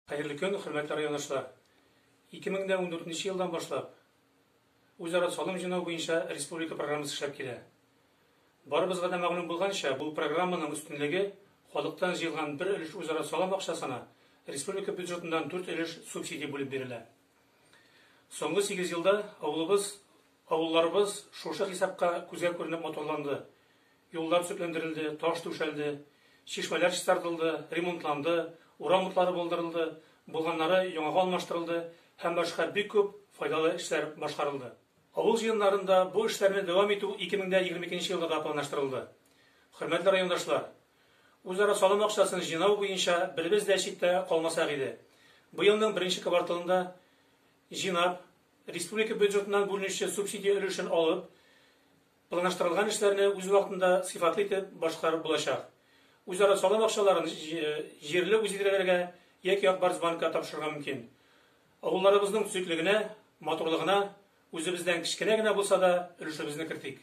Хәерле көн, хөрмәтле райондашлар! 2014 елдан башлап үзара салым җыйнау буенча республика программасы эшләп килә. Барыбызга да мәгълүм булганча, бу программаның өстенлеге халыктан җыелган бер өлеш үзара салым акчасына республика бюджетыннан дүрт өлеш субсидия бүлеп бирелә. Соңгы сигез елда авылыбыз, авылларыбыз шушы хисапка күзгә күренеп матурланды. Юллар төзекләндерелде, таш түшәлде, чишмәләр чистартылды, ремонтланды, урам утлары булдырылды, булганнары яңага алмаштырылды һәм башка бик күп файдалы эшләр башкарылды. Авыл җыеннарында бу эшләрне дәвам итү 2022 елда да планлаштырылды. Хөрмәтле райондашлар, үзара салым акчасын җыйнау буенча беребез дә читтә калмасак иде. Быелның беренче кварталында җыйнап, республика бюджетыннан бүленүче субсидия өлешен алып, Планлаштырылган эшләрне үз вакытында сыйфатлы итеп башкарып булачак. Үзара салым акчаларын җирле үзидарәләргә яки Ак Барс банкка тапшырырга мөмкин. Авылларыбызның төзеклегенә, матурлыгына үзебездән кечкенә генә булса да өлешебезне кертик.